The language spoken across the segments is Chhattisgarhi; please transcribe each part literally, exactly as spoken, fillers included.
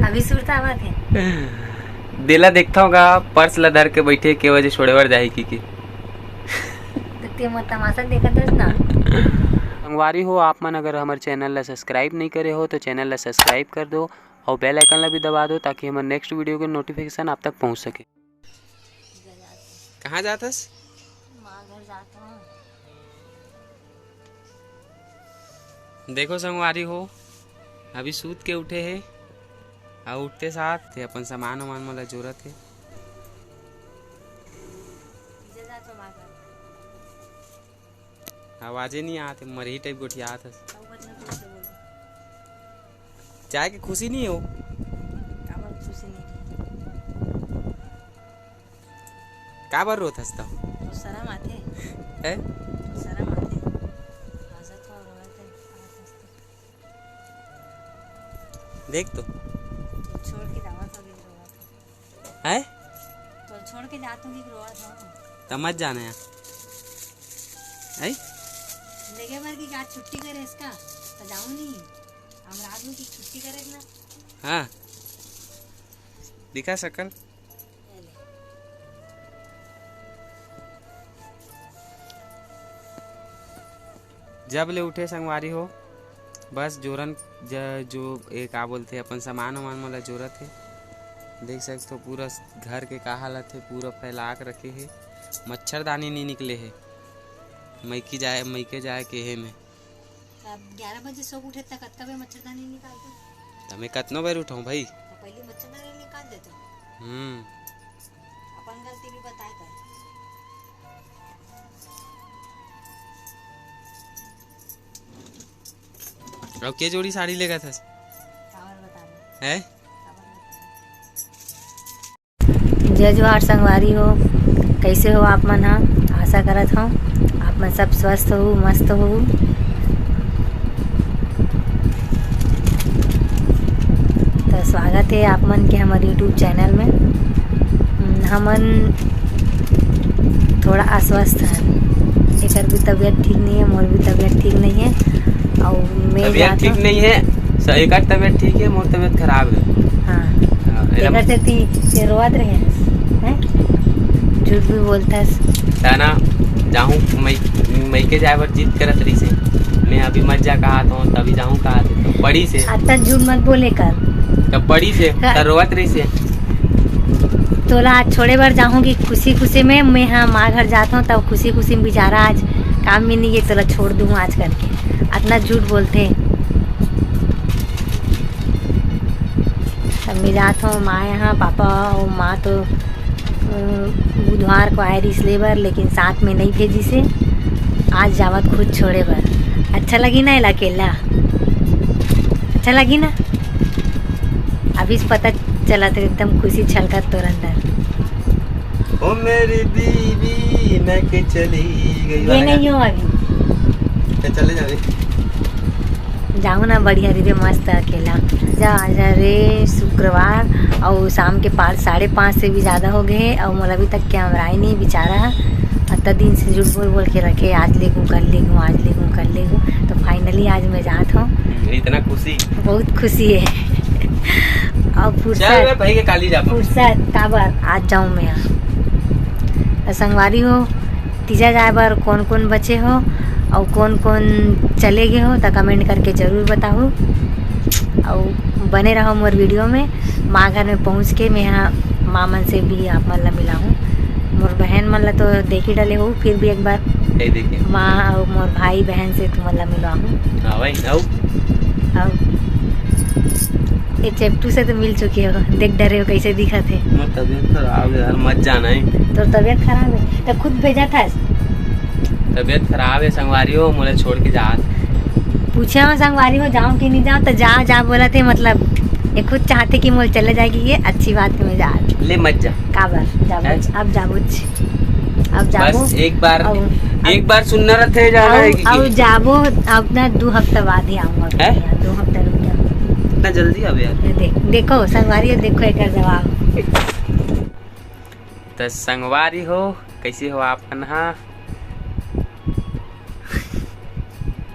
अभी सुरता आवत हे। देला देखता होगा, पर्स ला धर के बैठे, के बजे छोड़े बर जाही की, की। तो ते मोर तमाशा देखत हस ना। संगवारी हो, आप मन अगर हमर चैनल ला सब्सक्राइब नहीं करे हो तो चैनल ला सब्सक्राइब कर दो और बेल आइकन ला भी दबा दो, ताकि हमर नेक्स्ट वीडियो के नोटिफिकेशन आप तक पहुंच सके। कहाँ जात हस? माँ घर जात हूँ। देखो संगवारी हो, अभी सूत के उठे हे, अउ उठते साथ ते अपन सामान वामान मन ला जोरत हे। आवाजे नहीं आते, मरही टाइप गोठियात हस। जाए के खुशी नहीं हो? काबर खुशी नहीं? काबर रोत हस त? तो शरम आथे। हैं? शरम आथे। हंसत हो, रोवत है, हंसत हंसत। देख तो। तो छोड़ के जावा तो भी रोवत है। हैं? तो छोड़ के जात हूँ कि रोवत हूँ। त मत जाना यार। हैं? लेगे बर की आज छुट्टी करे इसका, तो जाऊँ नहीं। हम रात में की छुट्टी करे ना। हाँ। दिखा सकल। जब ले उठे संगवारी हो, बस जोरन ज-, जो ए का बोलथे, अपन सामान वामान मोला जोरत हे। देख सकथो पूरा घर के का हालत हे, पूरा फैला के रखे हे। मच्छरदानी नहीं निकले हे, मइके जाए, मइके जाए के हे में। अब ग्यारह बजे सो के उठे तक कतका बेर मच्छरदानी निकालते? त मैं कतनो बेर उठाऊं भाई? तो पहले मच्छरदानी निकाल देते। हम्म। अपन गलती भी बताए कर। अब के जोड़ी साड़ी लेगत हस? काबर बताबो? हैं? काबर बताबो? जय जोहार संगवारी हो, कैसे हो आप मन हा? आशा करत हूँ आप मन सब स्वस्थ हो, मस्त हो। तो स्वागत है आप मन के हमारे YouTube चैनल में। हम्म, हमन थोड़ा अस्वस्थ हैं, एकर भी तबीयत ठीक नहीं है, मोर भी तबीयत ठीक नहीं है। और मैं तबीयत जाता ठीक नहीं है, स-, एकर तबीयत ठीक है, मोर तबीयत खराब है। हाँ। हाँ, एला एकर सेती ये रोवत रहे हैं, हैं? झूठ भी बोलता है। ताना जाहूँ मई-, मइके जाए बर जिद करत रहिसे। मैं अभी मत जा कहा तो, तभी जाहूँ कहा तो, तो पड़ी से। अतना झूठ मत बोले कर। तब पड़ी से, हाँ। त रोवत रहिसे। तोला आज छोड़े बर जाहूँ कि खुशी खुशी में, मैं हाँ माँ घर जात हूँ, तब खुशी खुशी में बेचारा आज काम में नहीं है, तोला छोड़ दूँ आज करके। अतना झूठ बोलते। तब मैं जात हूँ माँ यहाँ, पापा और माँ तो, अ, बुधवार को आए रहिस ले बर, लेकिन साथ में नहीं भेजिसे। आज जावत खुद छोड़े बर। अच्छा लगी ना एला अकेला? अच्छा लगी ना? अभी से पता चलत हे, एकदम खुशी छलकत तोर अंदर। ओ मेरी बीवी, मैं के चली गई ये वाला नहीं गाना। हो अभी। तो चले जावे। जाहूँ ना, बढ़िया रहिबे मस्त अकेला। जा, आज हरे शुक्रवार, अउ शाम के पाँच, साढ़े पाँच से भी ज्यादा हो गए हे, अउ मोला अभी तक कैमरा ही नहीं, बेचारा अतना दिन से झूठ बोल बोल के रखे, आज लेगहूँ, कल लेगहूँ, आज लेगहूँ, कल लेगहूँ। तो finally आज मैं जात हूँ। इतना खुशी। बहुत खुशी है। अब चल फुर्सत, बे, भाई के काली जाबो। फुर्सत काबर आज जाऊँ मैं यहाँ। तो संगवारी हो, तीजा जाए बर कौन कौन बचे हो और कौन कौन चले गए हो, तो comment करके जरूर बताओ। और बने रहो मोर video में। माँ घर में पहुँच के मैं यहाँ माँ मन से भी आप मन ला मिलाहूँ। मोर बहन मन ला तो देख ही डले हो, फिर भी एक बार नहीं देखे। माँ और मोर भाई बहन से तुमन ला मिलाहूँ। हाँ भाई, आओ। अब ये चेपटू से तो मिल चुके हो, देख डरे हो कैसे दिखत हे। मोर तबीयत खराब है यार, मत जाना है। तोर तबीयत खराब है तो खुद भेजा था। तबीयत खराब है संगवारी हो, मोला छोड़ के जात। पूछे हो संगवारी हो, जाऊँ कि नहीं जाऊँ, तो जा, जा बोलत हे, मतलब ये खुद चाहते कि मोला चले जाए कि ये अच्छी बात में जा। ले मत जा। काबर जाबो, हैं? अब जाबो, अब जाबो। बस एक बार, अब, एक बार सुनना रहते है, जाना अब, है कि अब जाबो, अब ना दो हफ्ता बाद ही आऊँगा। हैं? दो हफ्ता रुक जाऊँगा। इतना जल्दी अब यार। ये देख, देखो संगवारी हो, देखो एक जवाब। तो संगवारी हो, कैसे हो आप मन हा?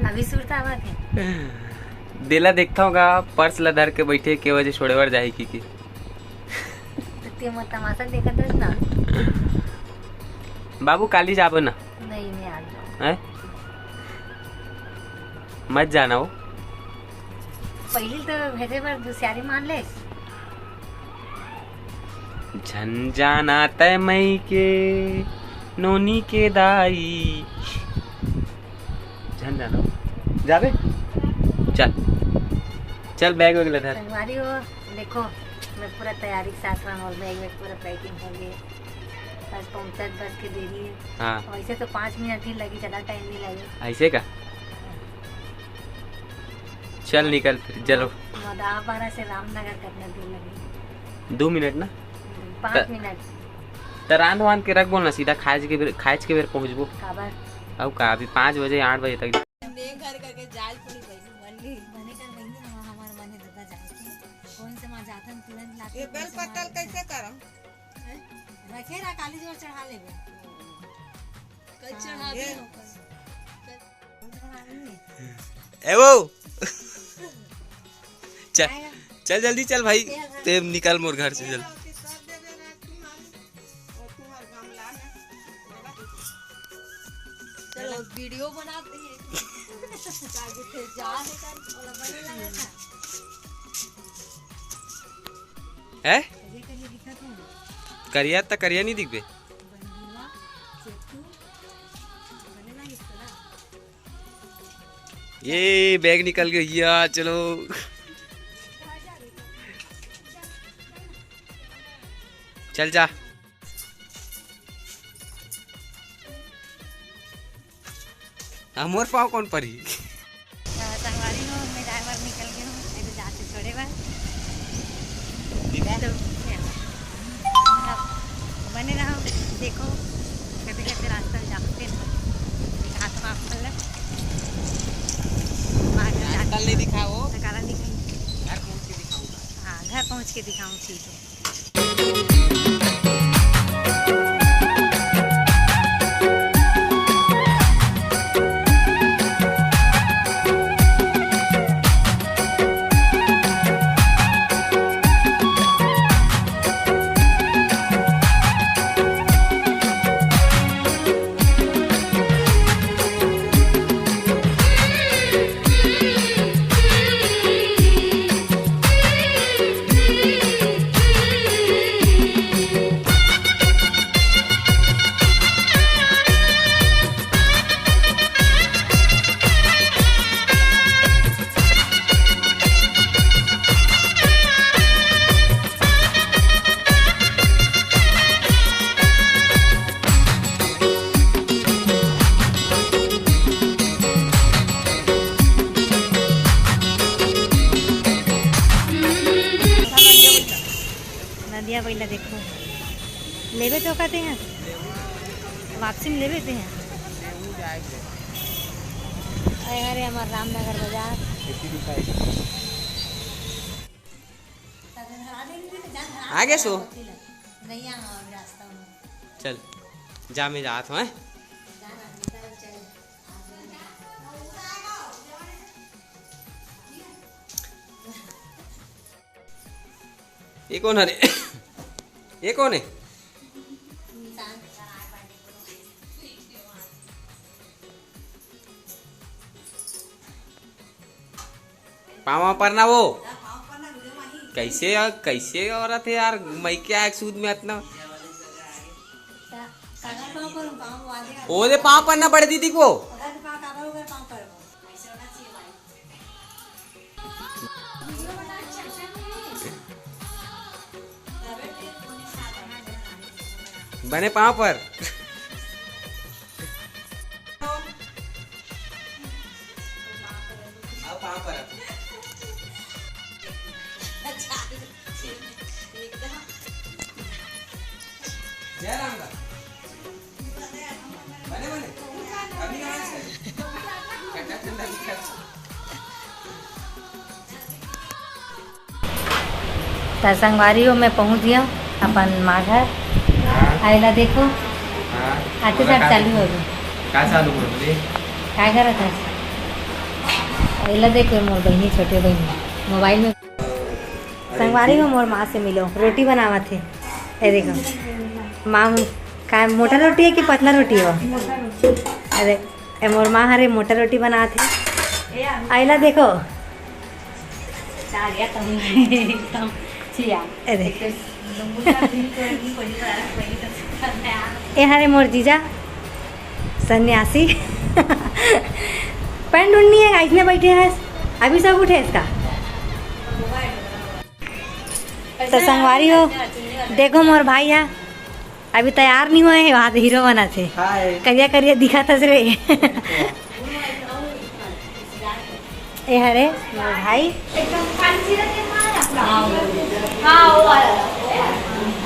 अभी सुरता आवत हे। देला देखता होगा, पर्स ला धर के बैठे, के बजे छोड़े बर जाही की, की। तो ते मोर तमाशा देखत हस ना। बाबू, काली जाबो ना? नहीं, नहीं आ जाओ। हैं? मत जाना हो। पहली तो भेजे बर दुसियारी मान ले। झन जाना तय मई के नोनी के दाई। झन जाना। जाबे? चल। चल, बैग वैग ले धर। संगवारी हो, देखो, मैं पूरा तैयारी के साथ में, और बैग वैग पूरा पैकिंग हो गई। बस पहुंचत बस के देरी है। हाँ। वैसे तो पाँच मिनट ही लगी, ज्यादा टाइम नहीं लगे। ऐसे का? चल निकल फिर, चलो। मदापारा से रामनगर कितना दूर लगे? दो मिनट ना। पाँच त- मिनट। त रांध वांध के रख बोल ना, सीधा खाए के बेर, खाए के बेर पहुंचबो। काबर? अब का, अभी पाँच बजे, आठ बजे तक। देख घर करके जाल पड़ी भाई, मन भी बने कर बहिनी, हम हमार मन है दादा जाए के। कौन से माँ जाथन तुरंत लाके ये कौन बेल से माँ पत्तल जाथन? कैसे करम? हैं? रखे रहा, काली जोर चढ़ा लेबे। कल हाँ, चढ़ा ये दे हो कल। ए वो। चल, आएगा। चल जल्दी चल भाई, तेरा घर। तेम निकल मोर घर से जल्दी। चलो वीडियो बनाते हैं। आगे थे जा है कर, बोला बने लगा था। है? ये करिए दिखा था। करिया त करिया नहीं दिखबे। बंदीवा, सेतु, बने ना इसको ना। ये बैग निकल गया, चलो। चल जा। हाँ, मोर पाँव कौन परी? अ, संगवारी हो, मैं जाए बर निकल गया हूँ, मेरे जाते छोड़े बर। ठीक है। तो, क्या? अब बने रहो, देखो, कभी कभी रास्ता में जाते हैं। दिखा तो आप मतलब। रास्ता नहीं दिखाओ। तो काला दिखाई। घर पहुँच के दिखाऊंगा। हाँ, घर पहुँच के दिखाऊँ, ठीक है। नदिया बइला देखो, लेबे तो कहते हैं, वापसी में लेबे ते हैं। अरे, अरे, हमार रामनगर बाजार। आगे सो। चल, जा, मैं जात हूँ, हैं? ये कौन है रे? ये कौन है? पाँव परना वो। कैसे, कैसे औरत है यार, मैं क्या एक सूद में इतना। ओदे पाँव परना बड़े दीदी को। बने पाँव पर। आओ पाँव पर। जय राम का। बने, बने। अभी कहाँ से? ठंडा ठंडा दिखा। त संगवारी हो, मैं पहुंच गया अपन माँ घर। हाँ। आइला देखो, हाँ। आते बोला साथ का चालू हो गया। का चालू हो गया? का करत है? एला देखो, मोर बहिनी, छोटे बहिनी, मोबाइल में। संगवारी हो, मोर माँ से मिलो, रोटी बनावत हे। ए देखो, माँ, का मोटा रोटी है कि पतला रोटी हो? अरे, ए मोर माँ हरे मोटा रोटी बनावत हे। एला देखो। अरे, ए हरे मोर जीजा सन्यासी। पैंट उन्नी है, इसने बैठे हैं, अभी सब उठे इसका। तो संगवारी हो, देखो मोर भाई है, अभी तैयार नहीं हुए है, वहाँ हीरो बना थे। हाय। करिया करिया दिखा था रे। ए हरे मोर भाई।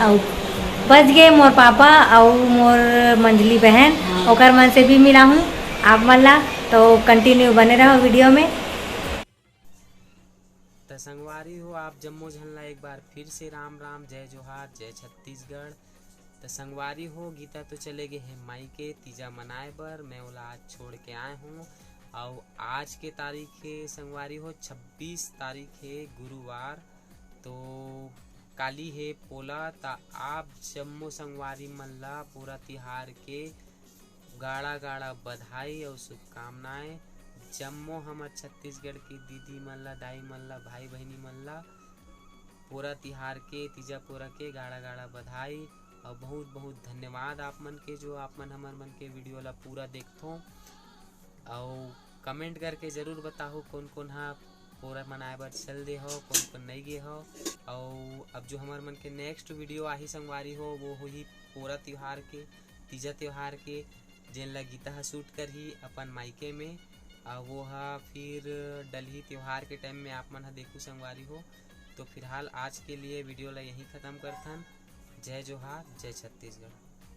अउ बच गए मोर पापा अउ मोर मंझली बहन, ओकर मन से भी मिला हूँ आप मन ला। तो कंटिन्यू बने रहो वीडियो में। त संगवारी हो, आप जम्मो झन ला एक बार फिर से राम राम, जय जोहार, जय छत्तीसगढ़। त संगवारी हो, गीता तो चले गे हे माई के तीजा मनाए बर, मैं ओला आज छोड़ के आए हूँ। अउ आज के तारीख हे संगवारी हो, छब्बीस तारीख हे गुरुवार। तो काली हे पोला, त आप जम्मो संगवारी मन ला पूरा तिहार के गाड़ा गाड़ा बधाई अउ शुभकामनाएं। जम्मो हमर छत्तीसगढ़ के दीदी मन ला, दाई मन ला, भाई बहिनी मन ला पूरा तिहार के, तीजा पोरा के गाड़ा गाड़ा बधाई अउ बहुत बहुत धन्यवाद आप मन के, जो आप मन हमर मन के वीडियो ला पूरा देखथो। अउ कमेंट करके जरूर बताहू कोन कोन हा पोरा मनाए बर चल दे हो, कोन कोन नई गे हो। अउ अब जो हमर मन के नेक्स्ट वीडियो आही संगवारी हो, वो होही पोरा तिहार के, तीजा तिहार के, जेन ला गीता ह शूट करही अपन मायके में, अउ वो ह फिर डलही तिहार के टाइम में, आप मन ह देखू संगवारी हो। तो फिलहाल आज के लिए वीडियो ला यहीं खत्म करथन। जय जोहार, जय छत्तीसगढ़।